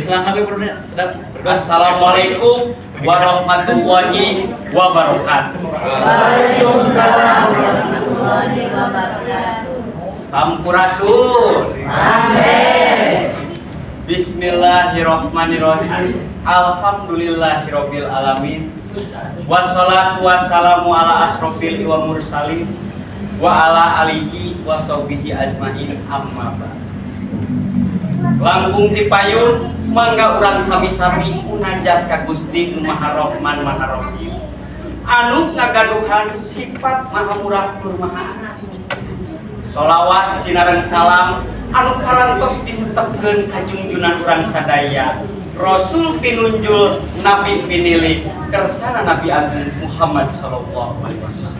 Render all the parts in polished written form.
Islam tapi perlu. Assalamualaikum warahmatullahi wabarakatuh. Waalaikumsalam warahmatullahi wabarakatuh. Sampurasun. Rampes. Bismillahirrahmanirrahim. Alhamdulillahirabbil alamin. Wassalatu wassalamu ala asrofil wa mursalin wa ala alihi wa sahbihi ajmain, amma ba'd. Langkung ti payun, mangga urang sami-sami munajat ka Gusti Nu Maha Rahman Maha Rahim, anu ngagaduhan sifat maha murah tur maha asih. Solawat sinareng salam anu parantos ditetepkeun ka junjunan urang sadaya, Rasul pinunjul, Nabi pinilih, kersana Nabi Agung Muhammad sallallahu alaihi wasallam.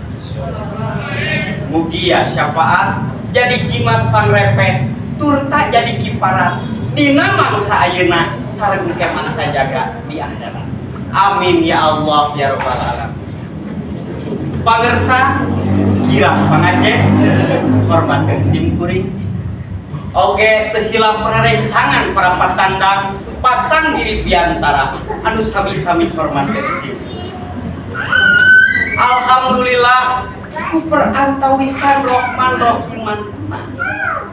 Mugia syafaat jadi jimat pangrepeh turta jadi kiparat dina mangsa ayeuna sareng ke mangsa jaga di akhirat. Amin ya Allah ya rabbal alamin. Pangersa, kirang pangajen, hormatkeun sim kuring. Oge teu hilap rerencangan para patandang pasang diri biantara anu sami-sami hormatkeun sim. Alhamdulillah, ku perantawisan Rohman Rohim mantuna.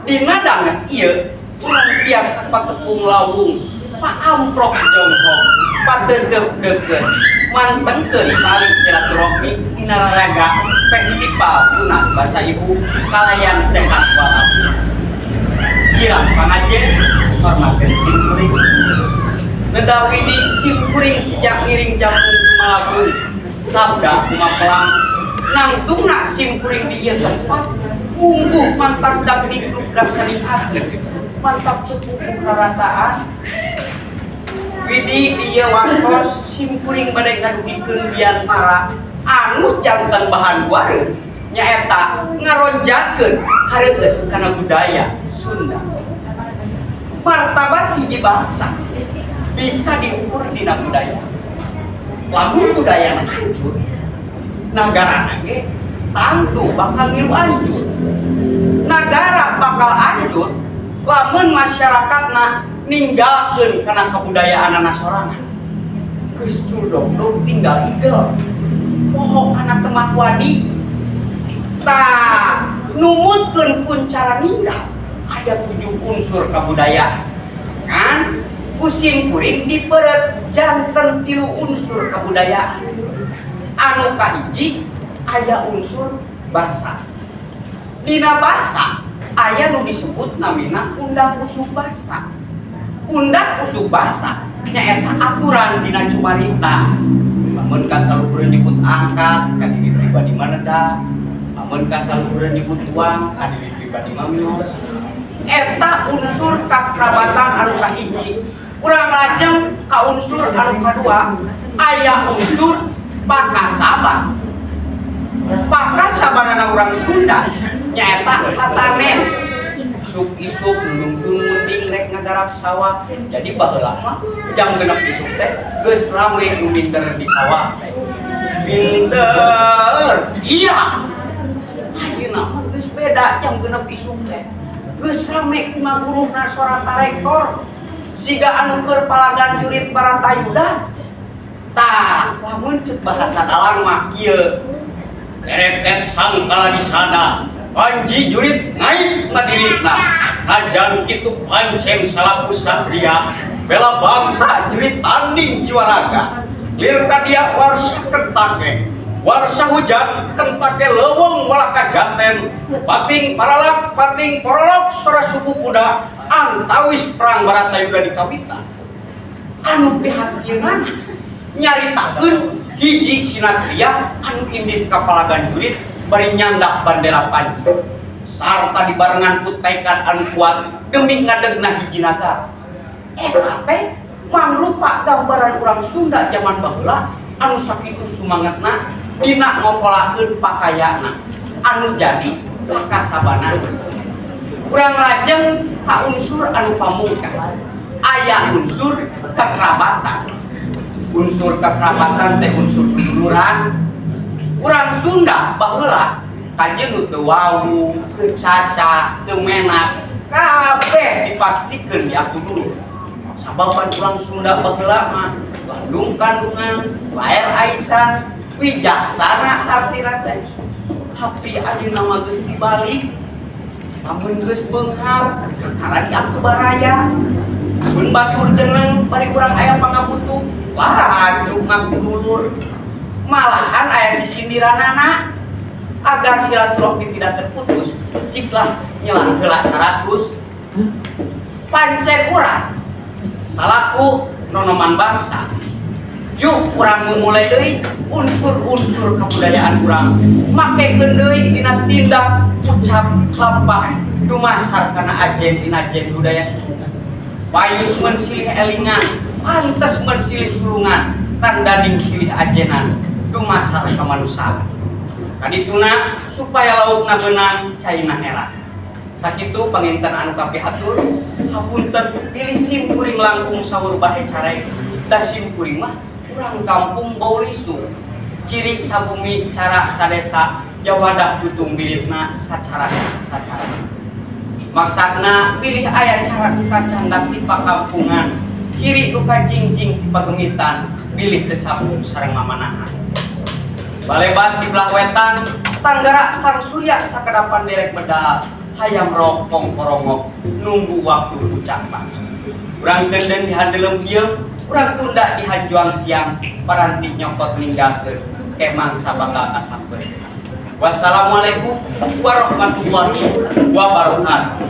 Dina danget ieu urang biasa patepung lawung, paamprok jongkok, padeudeup deukeut, mantengkeun tali silaturahmi dina raraga Festival Tunas Bahasa Ibu kalayan sehat walafiat. Kirang pangajen, hormatkeun sim kuring. Neda widi sim kuring sejak ngiring jangkung tumalabung sabda kumapelang nangtungna sim kuring di ieu tempat mungguh mantap dak dikduk dasari hati mantap teu puguh rarasaan. Widi di ieu waktos sim kuring bade ngadugikeun biantara anu janten bahan guareun, nyaeta ngaronjakeun hareueus kana budaya Sunda. Martabat hiji bangsa bisa diukur dina budaya. Lamun budaya hancur, nagara ge tangtu bakal ngilu hancur. Nagara bakal hancur lamun masyarakatna ninggalkeun kana kabudayaanana sorangan. Geus culdogdog tinggal igel, poho kana temah wadi. Tah, numutkeun kuncara ninggal aya 7 unsur kabudayaan kan ku sim kuring dipeureut janten 3 unsur kabudayaan. Anu kahiji aya unsur basa. Dina basa aya nu disebut namina undang usuk basa. Undang usuk basa nyaeta aturan dina cumarita. Lamun kasaluhureun nyebut angkat ka diri pribadi maneda, lamun kasaluhureun nyebut uang ka diri pribadi mamios. Eta unsur kakerabatan anu kahiji. Urang lajeng ka unsur anu kadua, aya unsur pakasaban. Pakasabanana urang Sunda nyaeta tatanen. Isuk-isuk nungtun munding rek ngagarap sawah. Jadi baheula mah jam 6 isuk teh geus rame nu minder di sawah teh. Minder. Iya. Ayeuna mah geus beda, jam 6 isuk teh geus rame ku ngaguruhna sora tarektor. Siga anu keur palagan jurit Baratayuda. Tah, lamun cek bahasa dalang mah kieu. Teretet sangkala di sana, Panji jurit ngait ngadirina. Najan kitu pancen salaku satria, bela bangsa jurit tanding jiwa raga. Lir kadia warsa kentake, warsa hujan kentake leuweung walaka jaten. Pating paralak, pating porolok sora suku kuda, antawis perang Baratayuda di kawitan. Anu prihatinana nyaritakeun hiji sinatria anu indit ka palagan jurit bari nyandak bandera panji sarta dibarengan ku tekad anu kuat demi ngadegna hiji nagara. Eta teh mangrupa gambaran urang Sunda zaman baheula anu sakitu sumangetna dina ngokolakeun pakayana anu jadi pakasabanana. Urang lajeng ka unsur anu pamungkas, aya unsur kekerabatan. Unsur kekerabatan teh unsur duduluran. Urang Sunda baheula kajeun nu teu wawuh, teu caca, teu menak, kabeh dipastikeun diaku dulu. Sababan urang Sunda baheula mah landung kandungan, laer aisan, wijaksana hartina teh. Tapi ayeuna mah geus dibalik. Lamun geus beunghar, kakara diangku baraya. Mun batur jeneng bari urang aya pangabutuh, wah ngaku dulur. Malahan aya sisindiranana agar silaturahmi tidak terputus, ciklah nyelang heula 100. Pancen urang salaku nonoman bangsa. Yuk urang memulai deui unsur-unsur kebudayaan urang. Makekeun deui dina tindak, ucap, lampah dumasar kana ajen dina ajen budaya suku. Payus mun silih elingan, pantes mun silih tulungan, tandaning silih ajenan dumasar kamanusiaan. Kadituna supaya laukna beunang, caina herang. Sakitu panginten anu kapihatur, hapunten bilih sim kuring langkung sahur bahe carek. Da sim kuring mah urang kampung Baulisu. Ciri sabumi cara sadesa jawadah tutung bilitna sacara sacara. Maksudna bilih aya cara nu kacandak di pakampungan, ciri nu kajingjing di pagemitan, bilih teu sabuk sareng mamanahan. Balebat di belah wetan, tanggara sang surya sakedapan derek medal, hayam rokong korongok nunggu waktu pucak bangsa. Urang denden di handelem kieu, urang tunda di hanjuang siang, paranti nyokot ninggalkeun ke mangsa bakal kasampeun. Wassalamualaikum warahmatullahi wabarakatuh.